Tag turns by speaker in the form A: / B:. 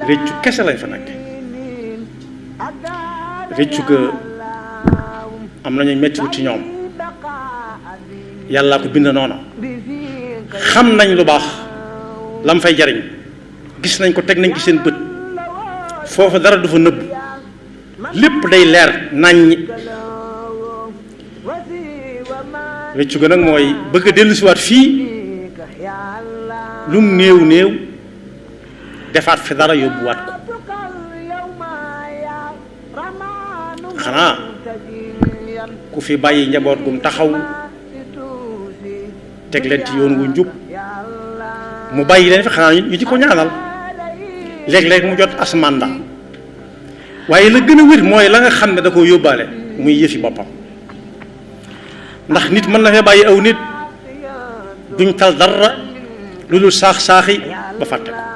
A: réccu kese lañ fa nekk réccu ga am nañu mettiwut ci ñoom yàllaa ko bind noona xam nañ lu baax lam fay jariñ gis nañ ko teg nañ ci seen bët foofu dara du fa nëbb lépp day leer naññi réccu ga nag mooy bëgg a dellusiwaat fii lum néew néew defaat fi dara yóbbuwaat ko xanaa ku fi bàyyi njaboot gum taxaw teg leen ci yoon wu njub mu bàyyi leen fi xanaa ñu ci ko ñaanal léeg-léeg mu jot as mandat waaye la gën a wér mooy la nga xam ne da koo yóbbaale muy yëfi boppam ndax nit mën na fee bàyyi aw nit duñ tal dara lu dul saax-saaxi ba fàtte ko